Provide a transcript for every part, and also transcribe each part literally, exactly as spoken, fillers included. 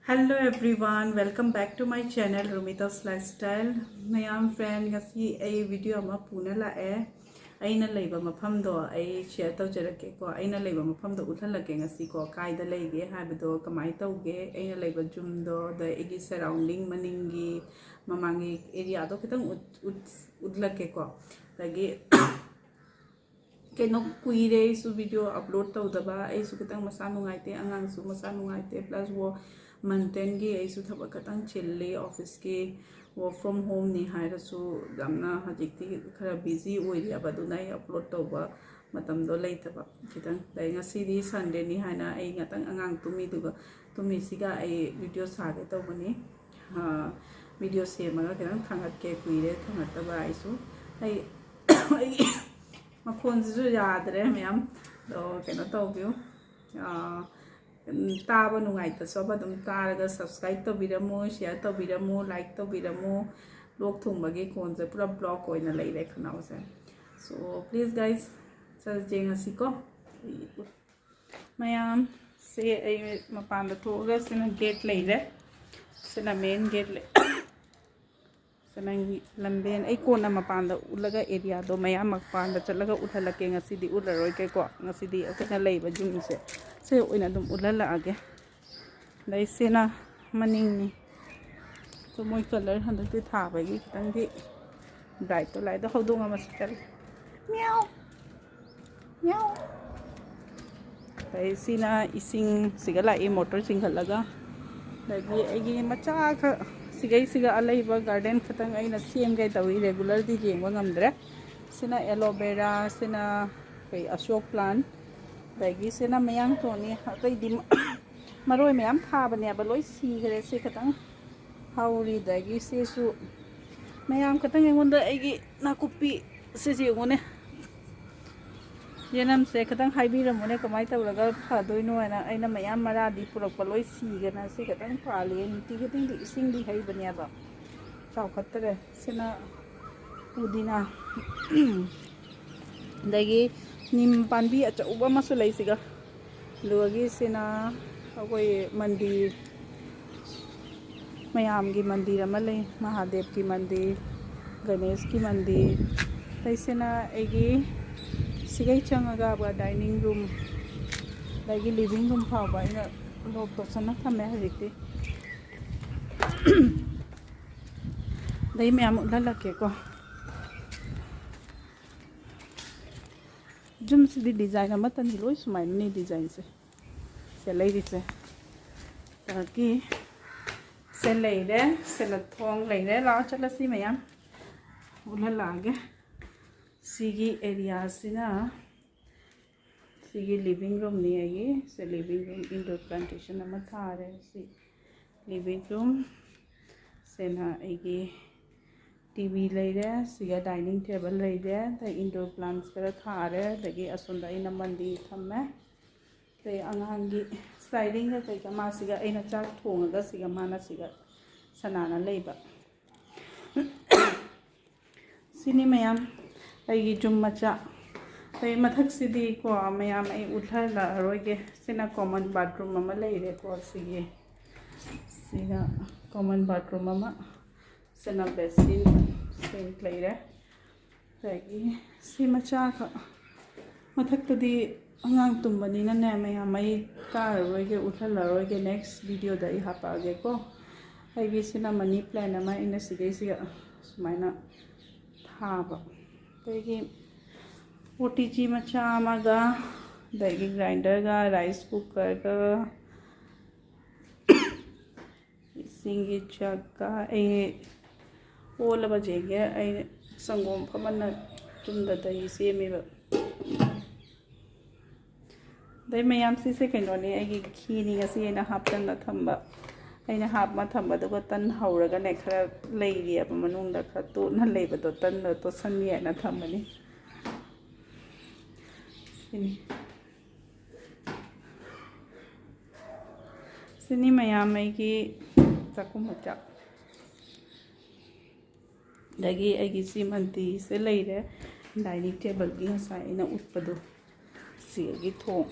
Hello everyone, welcome back to my channel Rumita's Lifestyle. ꯃꯌꯥꯝ friend, ꯉꯁꯤ ꯑꯩ video ꯑꯃ ꯄꯨꯅ ꯂꯥꯛꯑꯦ꯫ ꯑꯩꯅ ꯂꯩꯕ ꯃꯐꯝꯗꯣ ꯑꯩ share ꯇꯧꯖꯔꯛꯀꯦꯀꯣ꯫ ꯑꯩꯅ ꯂꯩꯕ ꯃꯐꯝꯗꯣ ꯎꯠꯍꯜꯂꯛꯀꯦ ꯉꯁꯤꯀꯣ꯫ ꯀꯥꯏꯗ ꯂꯩꯒꯦ ꯍꯥꯏꯕꯗꯣ, ꯀꯃꯥꯏꯅ ꯇꯧꯒꯦ, ꯑꯩꯅ ꯂꯩꯕ ꯌꯨꯝꯗꯣ, ꯑꯗ ꯑꯩꯒꯤ surrounding ꯃꯅꯤꯡꯒꯤ ꯃꯃꯥꯡꯒꯤ areaꯗꯣ ꯈꯤꯇꯪ ꯎꯠ-, ꯎꯠ-, ꯎꯠꯂꯛꯀꯦꯀꯣ꯫ ꯑꯗꯒꯤ ꯀꯩꯅꯣ, ꯀꯨꯏꯔꯦ ꯑꯩꯁꯨ video upload ꯇꯧꯗꯕ꯫ ꯑꯩꯁꯨ ꯈꯤꯇꯪ ꯃꯁꯥ ꯅꯨꯡꯉꯥꯏꯇꯦ, ꯑꯉꯥꯡꯁꯨ ꯃꯁꯥ ꯅꯨꯡꯉꯥꯏꯇꯦ, plus ꯋꯣ-, month endꯒꯤ ꯑꯩꯁꯨ ꯊꯕꯛ ꯈꯤꯇꯪ ꯆꯤꯜꯂꯤ꯫ Officeꯀꯤ work from homeꯅꯤ ꯍꯥꯏꯔꯁꯨ ꯌꯥꯝꯅ ꯍꯧꯖꯤꯛꯇꯤ ꯈꯔ busy ꯑꯣꯏꯔꯤꯑꯕ, ꯑꯗꯨꯅ ꯑꯩ upload ꯇꯧꯕ ꯃꯇꯝꯗꯣ ꯂꯩꯇꯕ ꯈꯤꯇꯪ꯫ ꯑꯗꯩ ꯉꯁꯤꯗꯤ Sundayꯅꯤ ꯍꯥꯏꯅ ꯑꯩ ꯉꯥꯛꯇꯪ ꯑꯉꯥꯡ ꯇꯨꯝꯃꯤꯗꯨꯒ, ꯇꯨꯝꯃꯤꯁꯤꯒ ꯑꯩ video ꯁꯥꯒꯦ ꯇꯧꯕꯅꯤ꯫ ꯑꯥ, video ꯁꯦꯝꯃꯒ ꯈꯤꯇꯪ ꯊꯥꯡꯒꯠꯀꯦ, ꯀꯨꯏꯔꯦ ꯊꯥꯡꯒꯠꯇꯕ ꯑꯩꯁꯨ꯫ ꯑꯩ, ꯑꯩꯒꯤ ꯃꯈꯣꯟꯁꯤꯁꯨ ꯌꯥꯗ꯭ꯔꯦ ꯃꯌꯥꯝ꯫ ꯑꯗꯣ ꯀꯩꯅꯣ ꯇꯧꯕꯤꯌꯨ, ꯑꯥ, ꯎꯝ, ꯇꯥꯕ ꯅꯨꯡꯉꯥꯏꯇꯁꯨ ꯑꯗꯨꯝ ꯇꯥꯔꯒ subscribe ꯇꯧꯕꯤꯔꯝꯃꯨ, share ꯇꯧꯕꯤꯔꯝꯃꯨ, like ꯇꯧꯕꯤꯔꯝꯃꯨ꯫ ꯂꯣꯛ ꯊꯨꯡꯕꯒꯤ ꯈꯣꯟꯁꯦ ꯄꯨꯔꯥ block ꯑꯣꯏꯅ ꯂꯩꯔꯦ ꯈꯅꯥꯎꯁꯦ꯫ So please guys, ꯆꯠꯁꯦ ꯉꯁꯤꯀꯣ꯫ ꯃꯌꯥꯝ, ꯁꯦ ꯑꯩ ꯃꯄꯥꯟꯗ ꯊꯣꯛꯑꯒ ꯁꯤꯅ gate ꯂꯩꯔꯦ꯫ ꯁꯤꯅ main gate ꯂꯩ꯫ ꯁꯤꯅ ꯂꯝꯕꯦꯟ꯫ ꯑꯩ ꯀꯣꯟꯅ ꯃꯄꯥꯟꯗ ꯎꯠꯂꯒ areaꯗꯣ ꯃꯌꯥꯝ ꯃꯄꯥꯟꯗ ꯆꯠꯂꯒ ꯎꯠꯍꯜꯂꯛꯀꯦ꯫ ꯉꯁꯤꯗꯤ ꯎꯠꯂꯔꯣꯏꯒꯦꯀꯣ꯫ ꯉꯁꯤꯗꯤ ꯑꯩꯈꯣꯏꯅ ꯂꯩꯕ ꯌꯨꯝꯁꯦ ꯁꯤ ꯑꯣꯏꯅ ꯑꯗꯨꯝ ꯎꯠꯍꯜꯂꯛꯑꯒꯦ꯫ ꯑꯗꯩ ꯁꯤꯅ ꯃꯅꯤꯡꯅꯤ꯫ ꯑꯗꯣ ꯃꯣꯏ colour ꯍꯟꯗꯛꯇꯤ ꯊꯥꯕꯒꯤ ꯈꯤꯇꯪꯗꯤ brightꯇꯣ ꯂꯥꯛꯑꯦ꯫ ꯑꯗꯣ ꯍꯧꯗꯣꯡ ꯑꯃꯁꯨ ꯆꯠꯂꯤ꯫ ꯃꯤꯌꯥꯎ꯫ ꯃꯤꯌꯥꯎ꯫ ꯑꯗꯩ ꯁꯤꯅ ꯏꯁꯤꯡ ꯁꯤꯒ ꯂꯥꯛꯏ, motor ꯆꯤꯡꯈꯠꯂꯒ꯫ ꯑꯗꯒꯤ ꯑꯩꯒꯤ ꯃꯆꯥ ꯈꯛ ꯁꯤꯒꯩꯁꯤꯒ ꯑꯂꯩꯕ garden ꯈꯛꯇꯪ ꯑꯩꯅ ꯁꯦꯝꯒꯦ ꯇꯧꯏ, regularꯗꯤ ꯌꯦꯡꯕ ꯉꯝꯗ꯭ꯔꯦ꯫ ꯁꯤꯅ aloe vera, ꯁꯤꯅ ꯀꯩ, ꯑꯁꯣꯛ plant, ꯑꯗꯒꯤ ꯁꯤꯅ ꯃꯌꯥꯡꯇꯣꯟꯅꯤ꯫ ꯑꯇꯩꯗꯤ ꯃꯔꯣꯏ ꯃꯌꯥꯝ ꯊꯥꯕꯅꯦꯕ, ꯂꯣꯏ ꯁꯤꯈ꯭ꯔꯦ꯫ ꯁꯤ ꯈꯇꯪ ꯍꯧꯔꯤ꯫ ꯑꯗꯒꯤ ꯁꯤꯁꯨ ꯃꯌꯥꯝ ꯈꯇꯪ ꯑꯩꯉꯣꯟꯗ ꯑꯩꯒꯤ ꯅꯥꯀꯨꯞꯄꯤ ꯁꯤꯁꯦ ꯌꯦꯡꯉꯨꯅꯦ꯫ ꯌꯦꯅꯝꯁꯦ ꯈꯤꯇꯪ ꯍꯥꯏꯕꯤꯔꯝꯃꯨꯅꯦ, ꯀꯃꯥꯏꯅ ꯇꯧꯔꯒ ꯐꯗꯣꯏꯅꯣ ꯍꯥꯏꯅ꯫ ꯑꯩꯅ ꯃꯌꯥꯝ ꯃꯔꯥꯗꯤ ꯄꯨꯔꯛꯄ ꯂꯣꯏ ꯁꯤꯒꯅ ꯁꯤ ꯈꯤꯇꯪ ꯄꯥꯜꯂꯤ꯫ ꯅꯨꯡꯇꯤ ꯈꯨꯗꯤꯡꯒꯤ ꯏꯁꯤꯡꯗꯤ ꯍꯩꯕꯅꯦꯕ, ꯆꯥꯎꯈꯠꯇꯔꯦ꯫ ꯁꯤꯅ ꯄꯨꯗꯤꯅꯥ꯫ ꯑꯗꯒꯤ ꯅꯤꯝ ꯄꯥꯝꯕꯤ ꯑꯆꯧꯕ ꯑꯃꯁꯨ ꯂꯩ ꯁꯤꯒ꯫ ꯑꯗꯨꯗꯒꯤ ꯁꯤꯅ ꯑꯩꯈꯣꯏ ꯃꯟꯗꯤ, ꯃꯌꯥꯝꯒꯤ ꯃꯟꯗꯤꯔ ꯑꯃ ꯂꯩ, ꯃꯍꯥꯗꯦꯕꯀꯤ ꯃꯟꯗꯤꯔ, ꯒꯅꯦꯁꯀꯤ ꯃꯟꯗꯤꯔ꯫ ꯑꯇꯩꯁꯤꯅ ꯑꯩꯒꯤ ꯁꯤꯒꯩ ꯆꯪꯉꯒ dining room, ꯑꯗꯒꯤ living room ꯐꯥꯎꯕ ꯑꯩꯅ lock ꯇꯧꯁꯟꯅ ꯊꯝꯃꯦ ꯍꯧꯖꯤꯛꯇꯤ꯫ ꯑꯗꯩ ꯃꯌꯥꯝ ꯎꯠꯍꯜꯂꯛꯀꯦꯀꯣ꯫ ꯌꯨꯝꯁꯤꯗꯤ design ꯑꯃꯠꯇꯅꯤ, ꯂꯣꯏ ꯁꯨꯃꯥꯏꯅꯅꯤ designꯁꯦ꯫ ꯁꯦ ꯂꯩꯔꯤꯁꯦ꯫ ꯑꯗꯒꯤ ꯁꯦ ꯂꯩꯔꯦ, ꯁꯤꯅ ꯊꯣꯡ ꯂꯩꯔꯦ꯫ ꯂꯥꯛꯑꯣ ꯆꯠꯂꯁꯤ ꯃꯌꯥꯝ꯫ ꯎꯠꯍꯜꯂꯛꯑꯒꯦ꯫ ꯁꯤꯒꯤ areaꯁꯤꯅ ꯁꯤꯒꯤ living roomꯅꯤ ꯑꯩꯒꯤ꯫ ꯁꯤ living room indoor plantation ꯑꯃ ꯊꯥꯔꯦ꯫ ꯁꯤ living room꯫ ꯁꯤꯅ ꯑꯩꯒꯤ T V ꯂꯩꯔꯦ꯫ ꯁꯤꯒ dining table ꯂꯩꯔꯦ꯫ ꯑꯗꯩ indoor plants ꯈꯔ ꯊꯥꯔꯦ꯫ ꯑꯗꯒꯤ ꯑꯁꯣꯝꯗ ꯑꯩꯅ ꯃꯟꯗꯤꯔ ꯊꯝꯃꯦ꯫ ꯑꯗꯩ ꯑꯉꯥꯡꯒꯤ slidingꯒ ꯀꯩꯒ ꯃꯥꯁꯤꯒ ꯑꯩꯅ ꯆꯥꯛ ꯊꯣꯡꯉꯒ ꯁꯤꯒ ꯃꯥꯅ ꯁꯤꯒ ꯁꯅꯥꯅ ꯂꯩꯕ꯫ ꯁꯤꯅꯤ ꯃꯌꯥꯝ ꯑꯩꯒꯤ ꯌꯨꯝ ꯃꯆꯥ꯫ ꯑꯩ ꯃꯊꯛꯁꯤꯗꯤꯀꯣ ꯃꯌꯥꯝ ꯑꯩ ꯎꯠꯍꯜꯂꯛꯑꯔꯣꯏꯒꯦ꯫ ꯁꯤꯅ common bathroom ꯑꯃ ꯂꯩꯔꯦꯀꯣ꯫ ꯁꯤꯒꯤ ꯁꯤꯅ common bathroom ꯑꯃ꯫ ꯁꯤꯅ basin sink ꯂꯩꯔꯦ꯫ ꯑꯗꯒꯤ ꯁꯤ ꯃꯆꯥꯈꯛ꯫ ꯃꯊꯛꯇꯗꯤ ꯑꯉꯥꯡ ꯇꯨꯝꯕꯅꯤꯅꯅꯦ ꯃꯌꯥꯝ ꯑꯩ ꯀꯥꯔꯔꯣꯏꯒꯦ, ꯎꯠꯍꯜꯂꯔꯣꯏꯒꯦ꯫ Next videoꯗ ꯑꯩ ꯍꯥꯄꯛꯑꯒꯦꯀꯣ꯫ ꯑꯩꯒꯤ ꯁꯤꯅ money plant ꯑꯃ ꯑꯩꯅ ꯁꯤꯗꯩꯁꯤꯒ ꯁꯨꯃꯥꯏꯅ ꯊꯥꯕ꯫ ꯑꯗꯒꯤ OTG ꯃꯆꯥ ꯑꯃꯒ, ꯑꯗꯒꯤ grinderꯒ, rice cookerꯒ, ꯏꯁꯤꯡꯒꯤ ꯖꯛꯀ꯫ ꯑꯩ ꯑꯣꯜꯂꯕ ꯌꯦꯡꯒꯦ꯫ ꯑꯩ ꯁꯪꯒꯣꯝ ꯐꯝꯃꯟꯅ ꯌꯨꯝꯗ ꯗꯍꯤ ꯁꯦꯝꯃꯦꯕ꯫ ꯑꯗꯩ ꯃꯌꯥꯝ ꯁꯤꯁꯦ ꯀꯩꯅꯣꯅꯦ, ꯑꯩꯒꯤ ꯘꯤꯅꯤ ꯉꯁꯤ ꯑꯩꯅ ꯍꯥꯞꯆꯟꯅ ꯊꯝꯕ꯫ ꯑꯩꯅ ꯍꯥꯞꯄ ꯊꯝꯕꯗꯨꯒ ꯇꯟ ꯍꯧꯔꯒꯅꯦ ꯈꯔ ꯂꯩꯔꯤꯑꯕ ꯃꯅꯨꯡꯗ, ꯈꯔ ꯇꯣꯠꯅ ꯂꯩꯕꯗꯣ, ꯇꯟꯗꯣ ꯇꯣꯠꯁꯟꯒꯦ ꯍꯥꯏꯅ ꯊꯝꯕꯅꯤ꯫ ꯁꯤꯅꯤ꯫ ꯁꯤꯅꯤ ꯃꯌꯥꯝ ꯑꯩꯒꯤ ꯆꯥꯛꯈꯨꯝ ꯃꯆꯥ꯫ ꯑꯗꯒꯤ ꯑꯩꯒꯤ ꯁꯤ ꯃꯟꯗꯤꯁꯦ ꯂꯩꯔꯦ꯫ Dining tableꯒꯤ ꯉꯁꯥꯏ ꯑꯩꯅ ꯎꯠꯄꯗꯣ, ꯁꯤꯒꯤ ꯊꯣꯡ꯫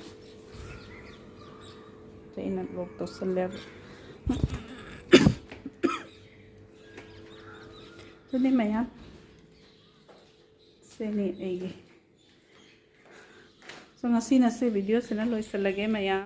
ꯁꯤ ꯑꯩꯅ lock ꯇꯧꯁꯜꯂꯦꯕ꯫ ꯑꯗꯨꯅꯤ ꯃꯌꯥꯝ, ꯁꯤꯅꯤ ꯑꯩꯒꯤ꯫ So, ꯉꯁꯤꯅ ꯁꯤ videoꯁꯤꯅ ꯂꯣꯏꯁꯤꯜꯂꯒꯦ ꯃꯌꯥꯝ꯫